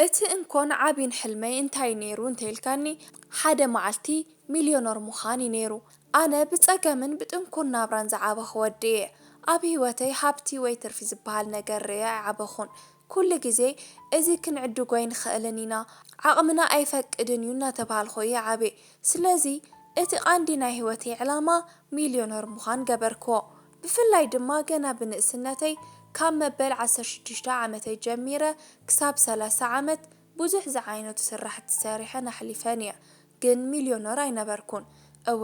እቲ እንኮን ዓቢን ሕልመይ እንታይ ነይሩ እንተኢልካኒ፣ ሓደ መዓልቲ ሚልዮነር ምዃን እዩ ነይሩ። ኣነ ብጸገምን ብጥንኩር ናብራን ዝዓበኹ ወዲ እየ። ኣብ ህይወተይ ሃብቲ ወይ ትርፊ ዝበሃል ነገር ርእየ ኣይዓበኹን። ኩሉ ግዜ፣ "እዚ ክንዕድጎ ኣይንኽእልን ኢና፣ ዓቕምና ኣይፈቅድን እዩ" እናተባሃልኹ እየ ዓብየ። ስለዚ፣ እቲ ቀንዲ ናይ ህይወተይ ዕላማ ሚልዮነር ምዃን ገበርክዎ። ብፍላይ ድማ ገና ብንእስነተይ፣ ካብ መበል ዓሰርተ ሽዱሽተ ዓመተይ ጀሚረ ክሳብ ሰላሳ ዓመት ብዙሕ ዝዓይነቱ ስራሕቲ ሰሪሐን ኣሕሊፈን እየ፣ ግን ሚልዮነር ኣይነበርኩን። እወ፣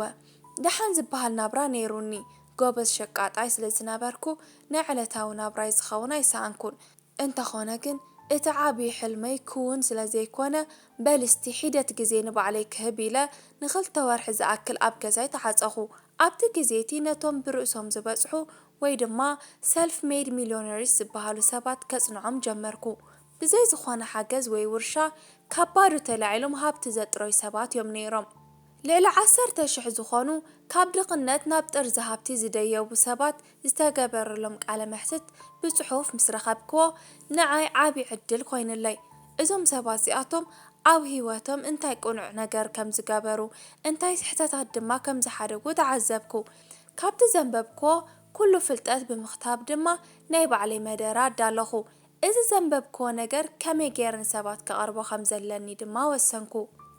ደሓን ዝበሃል ናብራ ነይሩኒ። ጎበዝ ሸቃጣይ ስለ ዝነበርኩ፣ ናይ ዕለታዊ ናብራይ ዝኸውን ኣይሰኣንኩን። እንተኾነ ግን፣ እቲ ዓቢ ሕልመይ ክውን ስለ ዘይኮነ፣ በል እስቲ ሒደት ግዜ ንባዕለይ ክህብ ኢለ ንኽልተ ወርሒ ዝኣክል ኣብ ገዛይ ተዓጸኹ። ኣብቲ ግዜ እቲ ነቶም ብርእሶም ዝበጽሑ ወይ ድማ ሰልፍ ሜድ ሚልዮነሪስ ዝበሃሉ ሰባት ከጽንዖም ጀመርኩ። ብዘይ ዝኾነ ሓገዝ ወይ ውርሻ፣ ካብ ባዶ ተላዒሎም ሃብቲ ዘጥረዩ ሰባት እዮም ነይሮም። ልዕሊ ዓሰርተ ሽሕ ዝኾኑ ካብ ድኽነት ናብ ጥርዚ ሃብቲ ዝደየቡ ሰባት ዝተገበረሎም ቃለ መሕትት ብጽሑፍ ምስ ረኸብክዎ፣ ንዓይ ዓቢ ዕድል ኮይንለይ። እዞም ሰባት እዚኣቶም ኣብ ህይወቶም እንታይ ቅኑዕ ነገር ከም ዝገበሩ፣ እንታይ ስሕተታት ድማ ከም ዝሓደጉ ተዓዘብኩ። ካብቲ ዘንበብክዎ ኩሉ ፍልጠት ብምኽታብ ድማ ናይ ባዕለይ መደረ ኣዳለኹ። እዚ ዘንበብክዎ ነገር ከመይ ገይረ ንሰባት ከቕርቦ ከም ዘለኒ ድማ ወሰንኩ።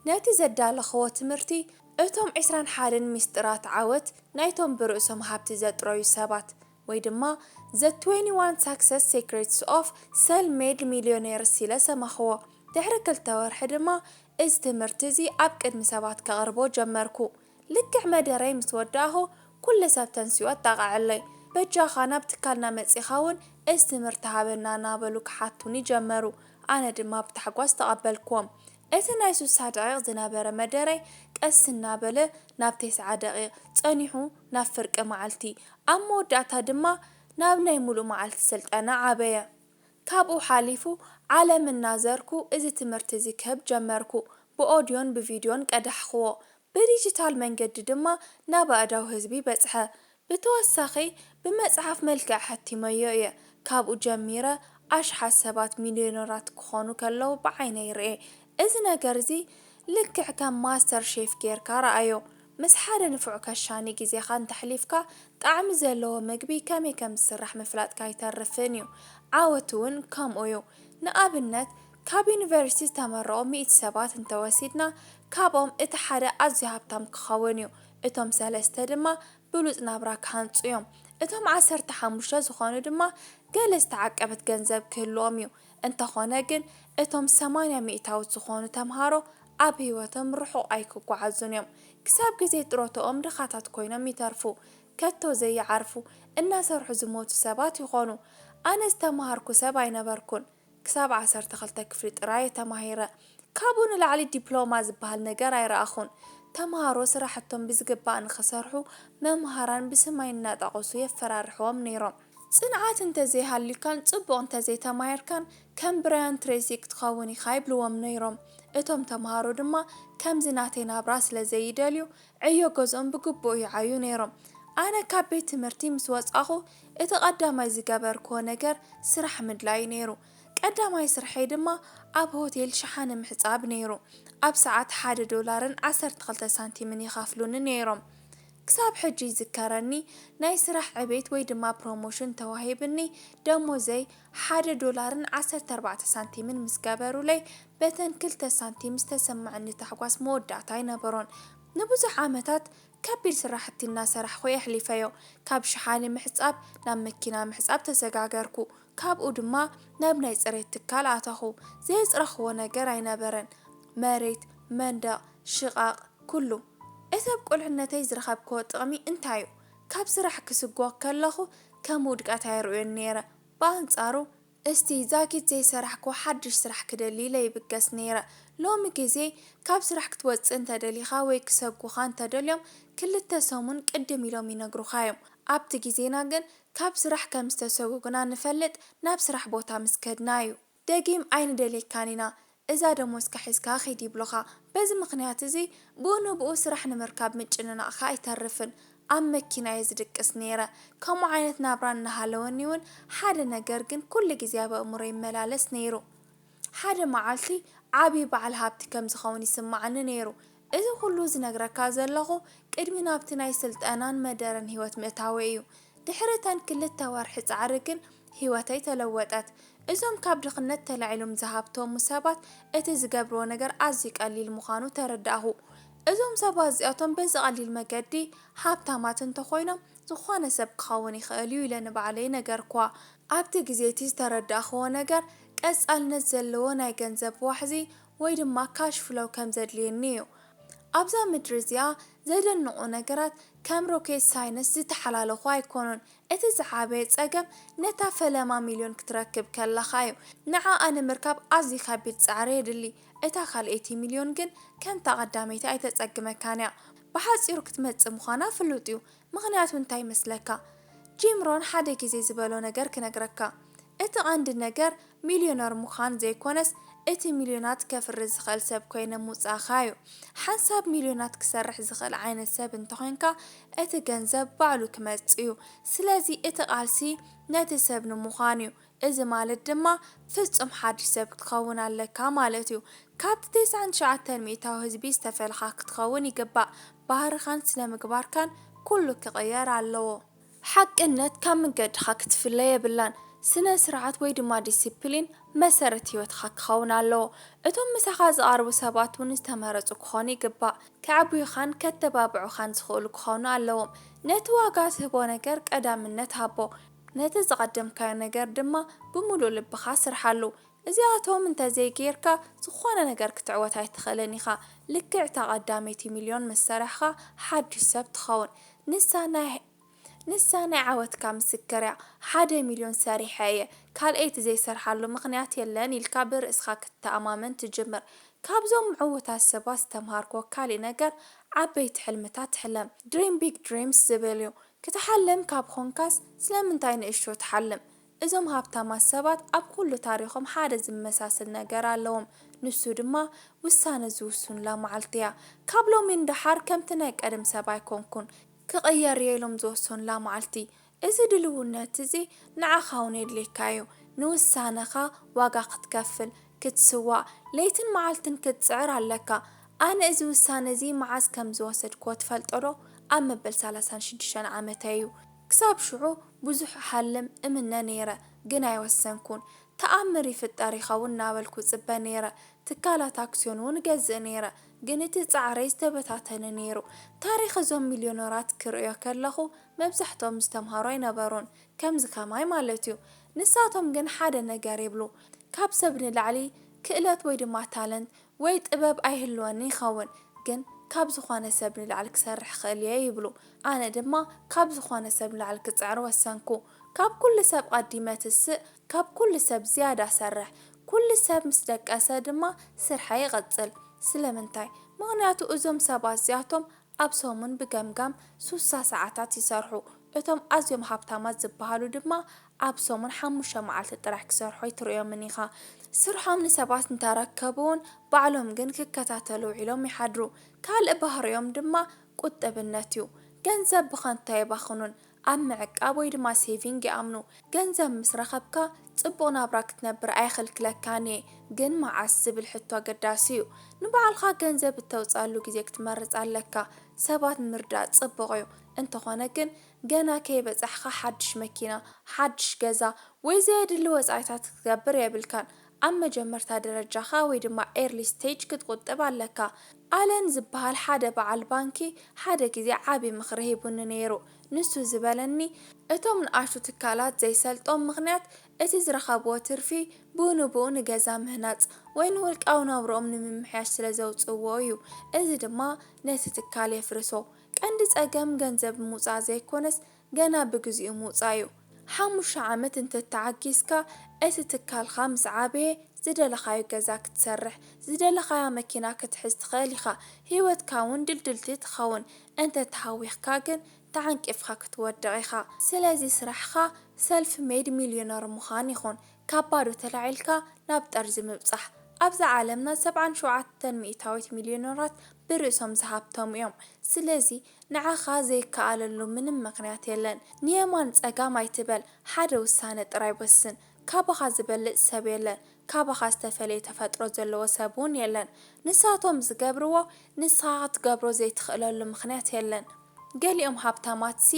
ነቲ ዘዳለኽዎ ትምህርቲ፣ እቶም ዕስራን ሓደን ሚስጥራት ዓወት ናይቶም ብርእሶም ሃብቲ ዘጥረዩ ሰባት፣ ወይ ድማ The twenty-one Success Secrets of Self-Made Millionaires ኢለ ሰማኽዎ። ድሕሪ ክልተ ወርሒ ድማ እዚ ትምህርቲ እዚ ኣብ ቅድሚ ሰባት ከቕርቦ ጀመርኩ። ልክዕ መደረይ ምስ ወዳእኹ፣ ኩሉ ሰብ ተንሲኡ ኣጣቕዐለይ። "በጃኻ ናብ ትካልና መጺኻ እውን እዚ ትምህርቲ ሃበና" እናበሉ ክሓቱኒ ጀመሩ። ኣነ ድማ ብታሕጓስ ተቐበልክዎም። እቲ ናይ ሱሳ ደቂቕ ዝነበረ መደረይ ቀስ እናበለ ናብ ተስዓ ደቂቕ፣ ጸኒሑ ናብ ፍርቂ መዓልቲ፣ ኣብ መወዳእታ ድማ ናብ ናይ ሙሉእ መዓልቲ ስልጠና ዓበየ። ካብኡ ሓሊፉ ዓለም እናዘርኩ እዚ ትምህርቲ እዚ ክህብ ጀመርኩ። ብኦድዮን ብቪድዮን ቀዳሕክዎ። ብዲጂታል መንገዲ ድማ ናብ ኣእዳው ህዝቢ በጽሐ። ብተወሳኺ ብመጽሓፍ መልክዕ ኣሐቲመዮ እየ። ካብኡ ጀሚረ ኣሽሓት ሰባት ሚልዮነራት ክኾኑ ከለዉ ብዓይነይ ርእየ። እዚ ነገር እዚ ልክዕ ከም ማስተር ሼፍ ጌርካ ረኣዮ። ምስ ሓደ ንፉዕ ከሻኒ ግዜኻ እንተሕሊፍካ፣ ጣዕሚ ዘለዎ ምግቢ ከመይ ከም ዝስራሕ ምፍላጥካ ኣይተርፍን እዩ። ዓወት እውን ከምኡ እዩ። ንኣብነት፣ ካብ ዩኒቨርሲቲ ዝተመረቑ ሚእቲ ሰባት እንተወሲድና፣ ካብኦም እቲ ሓደ ኣዝዩ ሃብታም ክኸውን እዩ። እቶም ሰለስተ ድማ ብሉጽ ናብራ ክሃንጹ እዮም። እቶም ዓሰርተ ሓሙሽተ ዝኾኑ ድማ ገለ ዝተዓቀበት ገንዘብ ክህልዎም እዩ። እንተኾነ ግን፣ እቶም ሰማንያ ሚእታውት ዝኾኑ ተምሃሮ ኣብ ህይወቶም ርሑቕ ኣይክጓዓዙን እዮም። ክሳብ ግዜ ጥሮታኦም ድኻታት ኮይኖም ይተርፉ። ከቶ ዘይዓርፉ፣ እናሰርሑ ዝሞቱ ሰባት ይኾኑ። ኣነ ዝተምሃርኩ ሰብ ኣይነበርኩን። ክሳብ ዓሰርተ ክልተ ክፍሊ ጥራይ እየ ተማሂረ። ካብኡ ንላዕሊ ዲፕሎማ ዝበሃል ነገር ኣይረኣኹን። ተምሃሮ ስራሕቶም ብዝግባእ ንኽሰርሑ መምሃራን ብስማይ እናጠቐሱ የፈራርሕዎም ነይሮም። ጽንዓት እንተዘይሃልዩካን ጽቡቕ እንተዘይተማሂርካን ከም ብራያን ትሬሲ ክትኸውን ኢኻ ይብልዎም ነይሮም። እቶም ተምሃሮ ድማ ከምዚ ናተይ ናብራ ስለ ዘይደልዩ ዕዮ ገዝኦም ብግቡእ ይዓዩ ነይሮም። ኣነ ካብ ቤት ትምህርቲ ምስ ወጻኹ እቲ ቀዳማይ ዝገበርክዎ ነገር ስራሕ ምድላይ ነይሩ። ቀዳማይ ስርሐይ ድማ ኣብ ሆቴል ሸሓነ ምሕጻብ ነይሩ። ኣብ ሰዓት ሓደ ዶላርን ዓሰርተ ክልተ ሳንቲምን ይኸፍሉኒ ነይሮም። ክሳብ ሕጂ ይዝከረኒ፣ ናይ ስራሕ ዕቤት ወይ ድማ ፕሮሞሽን ተዋሂብኒ፣ ደሞዘይ ሓደ ዶላርን ዓሰርተ ኣርባዕተ ሳንቲምን ምስ ገበሩለይ፣ በተን ክልተ ሳንቲም ዝተሰማዐኒ ታሕጓስ መወዳእታ ኣይነበሮን። ንብዙሕ ዓመታት ከቢድ ስራሕቲ እናሰራሕኹ የሕሊፈዮ። ካብ ሸሓኒ ምሕጻብ ናብ መኪና ምሕጻብ ተሰጋገርኩ። ካብኡ ድማ ናብ ናይ ጽሬት ትካል ኣተኹ። ዘየጽረኽዎ ነገር ኣይነበረን። መሬት፣ መንደቕ፣ ሽቓቕ፣ ኩሉ። እቲ ኣብ ቁልዕነተይ ዝረኸብክዎ ጥቕሚ እንታይ እዩ? ካብ ስራሕ ክስጎግ ከለኹ ከም ውድቀት ኣይርእዮን ነይረ። ብኣንጻሩ፣ እስቲ ዛጊት ዘይሰራሕክዎ ሓድሽ ስራሕ ክደሊ ኢለ ይብገስ ነይረ። ሎሚ ግዜ ካብ ስራሕ ክትወጽእ እንተደሊኻ ወይ ክሰጉኻ እንተደልዮም ክልተ ሰሙን ቅድም ኢሎም ይነግሩኻ እዮም። ኣብቲ ግዜና ግን ካብ ስራሕ ከም ዝተሰጉግና ንፈልጥ ናብ ስራሕ ቦታ ምስ ከድና እዩ። ደጊም ኣይንደልየካን ኢና፣ እዛ ደሞዝካ ሒዝካ ኺድ ይብሉኻ። በዚ ምኽንያት እዚ ብኡ ንብኡ ስራሕ ንምርካብ ምጭንናቕካ ኣይተርፍን። ኣብ መኪና እየ ዝድቅስ ነይረ። ከምኡ ዓይነት ናብራ እናሃለወኒ እውን ሓደ ነገር ግን ኩሉ ግዜ ኣብ ኣእምሮይ ይመላለስ ነይሩ። ሓደ መዓልቲ ዓቢ በዓል ሃብቲ ከም ዝኸውን ይስምዓኒ ነይሩ። እዚ ኩሉ ዝነግረካ ዘለኹ ቅድሚ ናብቲ ናይ ስልጠናን መደረን ህይወት ምእታወይ እዩ። ድሕሪ እተን ክልተ ወርሒ ጻዕሪ ግን ህይወተይ ተለወጠት። እዞም ካብ ድኽነት ተላዒሎም ዝሃብተሙ ሰባት እቲ ዝገብርዎ ነገር ኣዝዩ ቀሊል ምዃኑ ተረዳእኹ። እዞም ሰባት እዚኣቶም በዚ ቀሊል መገዲ ሃብታማት እንተኾይኖም ዝኾነ ሰብ ክኸውን ይኽእል እዩ ኢለ ንባዕለይ ነገርኩዋ። ኣብቲ ግዜ እቲ ዝተረዳእኽዎ ነገር ቀጻልነት ዘለዎ ናይ ገንዘብ ዋሕዚ ወይ ድማ ካሽ ፍሎው ከም ዘድልየኒ እዩ። ኣብዛ ምድሪ እዚኣ ዘደንቑ ነገራት ከም ሮኬት ሳይንስ ዝተሓላለኹ ኣይኮኑን። እቲ ዝዓበየ ጸገም ነታ ፈለማ ሚልዮን ክትረክብ ከለኻ እዩ። ንዓኣ ንምርካብ ኣዝዩ ከቢድ ጻዕሪ የድሊ። እታ ካልኣይቲ ሚልዮን ግን ከምታ ቀዳመይቲ ኣይተጸግመካን እያ። ብሓጺሩ ክትመጽእ ምዃና ፍሉጥ እዩ። ምኽንያቱ እንታይ ይመስለካ? ጂም ሮን ሓደ ግዜ ዝበሎ ነገር ክነግረካ። እቲ ቀንዲ ነገር ሚልዮነር ምዃን ዘይኮነስ፣ እቲ ሚልዮናት ከፍሪ ዝኽእል ሰብ ኮይነ ምውጻእኻ እዩ። ሓንሳብ ሚልዮናት ክሰርሕ ዝኽእል ዓይነት ሰብ እንተኾይንካ፣ እቲ ገንዘብ ባዕሉ ክመጽእ እዩ። ስለዚ እቲ ቃልሲ ነቲ ሰብ ንምዃን እዩ። እዚ ማለት ድማ ፍጹም ሓድሽ ሰብ ክትኸውን ኣለካ ማለት እዩ። ካብቲ ተስዓን ትሽዓተን ሚእታዊ ህዝቢ ዝተፈልኻ ክትኸውን ይግባእ። ባህርኻን ስነ ምግባርካን ኩሉ ክቕየር ኣለዎ። ሓቅነት ካብ መንገድኻ ክትፍለ የብላን። ስነ ስርዓት ወይ ድማ ዲሲፕሊን መሰረት ህይወትኻ ክኸውን ኣለዎ። እቶም ምሳኻ ዝቐርቡ ሰባት እውን ዝተመረጹ ክኾኑ ይግባእ። ከዕብዩኻን ከተባብዑኻን ዝኽእሉ ክኾኑ ኣለዎም። ነቲ ዋጋ ትህቦ ነገር ቀዳምነት ሃቦ። ነቲ ዝቐደምካዮ ነገር ድማ ብምሉእ ልብኻ ስርሓሉ። እዚኣቶም እንተዘይጌርካ ዝኾነ ነገር ክትዕወት ኣይትኽእልን ኢኻ። ልክዕ እታ ቀዳመይቲ ሚልዮን ምስ ሰራሕኻ ሓድሽ ሰብ ትኸውን። ንሳ ናይ ንሳ ናይ ዓወትካ ምስክር እያ። ሓደ ሚልዮን ሰሪሐ እየ፣ ካልኣይቲ ዘይሰርሓሉ ምኽንያት የለን ኢልካ ብርእስኻ ክትተኣማመን ትጅምር። ካብዞም ምዕዉታት ሰባት ዝተምሃርክዎ ካሊእ ነገር፣ ዓበይቲ ሕልምታት ሕለም። Dream big dreams ዝብል እዩ። ክትሓልም ካብ ኾንካስ ስለምንታይ ንእሽቶ ትሓልም? እዞም ሃብታማት ሰባት ኣብ ኩሉ ታሪኾም ሓደ ዝመሳሰል ነገር ኣለዎም። ንሱ ድማ ውሳነ ዝውስኑላ መዓልቲ እያ። ካብ ሎሚ ንደሓር ከምቲ ናይ ቀደም ሰብ ኣይኮንኩን፣ ክቕየር እየ ኢሎም ዝወሰኑላ መዓልቲ። እዚ ድልውነት እዚ ንዓኻ እውን የድልየካ እዩ። ንውሳነኻ ዋጋ ክትከፍል፣ ክትስዋእ፣ ለይትን መዓልትን ክትጽዕር ኣለካ። ኣነ እዚ ውሳነ እዚ መዓስ ከም ዝወሰድክዎ ትፈልጦ ዶ? ኣብ መበል ሰላሳን ሽዱሽተን ዓመተይ እዩ። ክሳብ ሽዑ ብዙሕ እሓልም እምነ ነይረ፣ ግን ኣይወሰንኩን። ተኣምር ይፍጠር ይኸውን እናበልኩ እጽበ ነይረ። ትካላት ኣክስዮን እውን እገዝእ ነይረ፣ ግን እቲ ጻዕረይ ዝተበታተነ ነይሩ። ታሪኽ እዞም ሚልዮነራት ክርእዮ ከለኹ፣ መብዛሕትኦም ዝተምሃሩ ኣይነበሩን፣ ከምዚ ከማይ ማለት እዩ። ንሳቶም ግን ሓደ ነገር ይብሉ፣ ካብ ሰብ ንላዕሊ ክእለት ወይ ድማ ታለንት ወይ ጥበብ ኣይህልወኒ ይኸውን፣ ግን ካብ ዝኾነ ሰብ ንላዕሊ ክሰርሕ እኽእል እየ ይብሉ። ኣነ ድማ ካብ ዝኾነ ሰብ ንላዕሊ ክጽዕር ወሰንኩ። ካብ ኩሉ ሰብ ቀዲመ ትስእ፣ ካብ ኩሉ ሰብ ዝያዳ ሰርሕ። ኩሉ ሰብ ምስ ደቀሰ ድማ ስርሐይ ይቕጽል። ስለምንታይ? ምኽንያቱ እዞም ሰባት እዚኣቶም ኣብ ሰሙን ብገምጋም ሱሳ ሰዓታት ይሰርሑ። እቶም ኣዝዮም ሃብታማት ዝበሃሉ ድማ ኣብ ሰሙን ሓሙሽተ መዓልቲ ጥራሕ ክሰርሑ ኣይትርእዮምን ኢኻ። ስርሖም ንሰባት እንተረከቡ እውን ባዕሎም ግን ክከታተሉ ውዒሎም ይሓድሩ። ካልእ ባህሪኦም ድማ ቁጥብነት እዩ። ገንዘብ ብኸንቱ ኣይባኽኑን። ኣብ ምዕቃብ ወይ ድማ ሴቪንግ ይኣምኑ። ገንዘብ ምስ ረኸብካ ጽቡቕ ናብራ ክትነብር ኣይኽልክለካን እየ፣ ግን መዓስ ዝብል ሕቶ ኣገዳሲ እዩ። ንባዕልኻ ገንዘብ እተውጽኣሉ ግዜ ክትመርጽ ኣለካ። ሰባት ምርዳእ ጽቡቕ እዩ፣ እንተኾነ ግን ገና ከይበጻሕካ ሓድሽ መኪና፣ ሓድሽ ገዛ ወይ ዘየድሊ ወጻኢታት ክትገብር የብልካን። ኣብ መጀመርታ ደረጃኻ ወይ ድማ ኤርሊ ስቴጅ ክትቁጥብ ኣለካ። ኣለን ዝበሃል ሓደ በዓል ባንኪ ሓደ ግዜ ዓቢ ምኽሪ ሂቡኒ ነይሩ። ንሱ ዝበለኒ፣ እቶም ንኣሽቱ ትካላት ዘይሰልጦም ምኽንያት እቲ ዝረኸብዎ ትርፊ ብኡ ንብኡ ንገዛ ምህናጽ ወይ ንውልቃዊ ናብርኦም ንምምሕያሽ ስለ ዘውጽእዎ እዩ። እዚ ድማ ነቲ ትካል የፍርሶ። ቀንዲ ጸገም ገንዘብ ምውጻእ ዘይኮነስ ገና ብግዚኡ ምውጻእ እዩ። ሓሙሽተ ዓመት እንተተዓጊስካ፣ እቲ ትካልኻ ምስ ዓበየ ዝደለኻዮ ገዛ ክትሰርሕ፣ ዝደለኻያ መኪና ክትሕዝ ትኽእል ኢኻ። ህይወትካ እውን ድልድልቲ ትኸውን። እንተ ተሃዊኽካ ግን ተዓንቂፍካ ክትወድቕ ኢኻ። ስለዚ ስራሕኻ ሰልፍ ሜድ ሚልዮነር ምዃን ይኹን። ካብ ባዶ ተላዒልካ ናብ ጠርዚ ምብጻሕ። ኣብዛ ዓለምና ሰብዓን ሸውዓተን ሚእታዊት ሚልዮነራት ብርእሶም ዝሃብተሙ እዮም። ስለዚ ንዓኻ ዘይከኣለሉ ምንም ምኽንያት የለን። ንየማን ጸጋም ኣይትበል፣ ሓደ ውሳነ ጥራይ ወስን። ካባኻ ዝበልጽ ሰብ የለን። ካባኻ ዝተፈለየ ተፈጥሮ ዘለዎ ሰብ እውን የለን። ንሳቶም ዝገብርዎ ንስኻ ክትገብሮ ዘይትኽእለሉ ምኽንያት የለን። ገሊኦም ሃብታማትሲ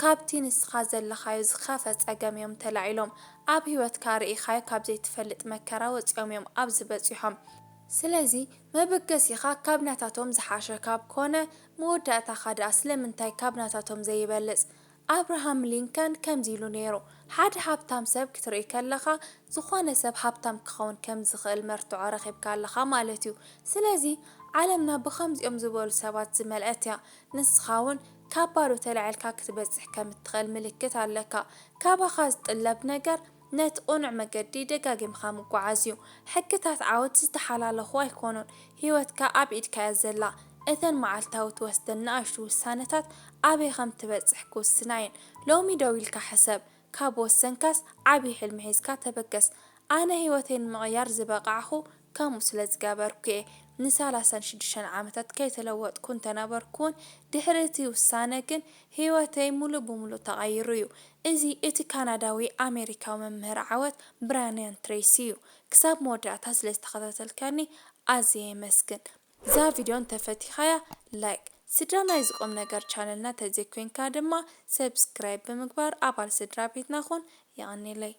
ካብቲ ንስኻ ዘለኻዮ ዝኸፈ ጸገም እዮም ተላዒሎም። ኣብ ህይወትካ ርኢኻዮ ካብ ዘይትፈልጥ መከራ ወጺኦም እዮም ኣብዚ በጺሖም። ስለዚ መበገሲኻ ካብ ናታቶም ዝሓሸ ካብ ኮነ፣ መወዳእታኻ ደኣ ስለምንታይ ካብ ናታቶም ዘይበልጽ? ኣብርሃም ሊንከን ከምዚ ኢሉ ነይሩ፣ ሓደ ሃብታም ሰብ ክትርኢ ከለኻ፣ ዝኾነ ሰብ ሃብታም ክኸውን ከም ዝኽእል መርትዖ ረኺብካ ኣለኻ ማለት እዩ። ስለዚ ዓለምና ብኸምዚኦም ዝበሉ ሰባት ዝመልአት እያ። ንስኻ እውን ካብ ባዶ ተላዒልካ ክትበጽሕ ከም እትኽእል ምልክት ኣለካ። ካባኻ ዝጥለብ ነገር ነቲ ቅኑዕ መገዲ ደጋጊምካ ምጉዓዝ እዩ። ሕግታት ዓወት ዝተሓላለኹ ኣይኮኑን። ህይወትካ ኣብ ኢድካ እያ ዘላ። እተን መዓልታዊ ትወስደን ንኣሽቱ ውሳነታት ኣበይ ከም ትበጽሕ ክውስና እየን። ሎሚ ደው ኢልካ ሕሰብ። ካብ ወሰንካስ ዓቢ ሕልሚ ሒዝካ ተበገስ። ኣነ ህይወተይ ንምቕያር ዝበቓዕኹ ከምኡ ስለ ዝገበርኩ እየ። ንሰላሳን ሽዱሽተን ዓመታት ከይተለወጥኩ እንተነበርኩ እውን፣ ድሕሪ እቲ ውሳነ ግን ህይወተይ ሙሉእ ብሙሉእ ተቐይሩ እዩ። እዚ እቲ ካናዳዊ ኣሜሪካዊ መምህር ዓወት ብራያን ትሬሲ እዩ። ክሳብ መወዳእታ ስለ ዝተኸታተልካኒ ኣዝየ የመስግን። እዛ ቪድዮ እንተፈቲኻያ ላይክ፣ ስድራ ናይዚ ቁም ነገር ቻነልና ተዘይኮይንካ ድማ ሰብስክራይብ ብምግባር ኣባል ስድራ ቤትና ኩን። የቐኔለይ።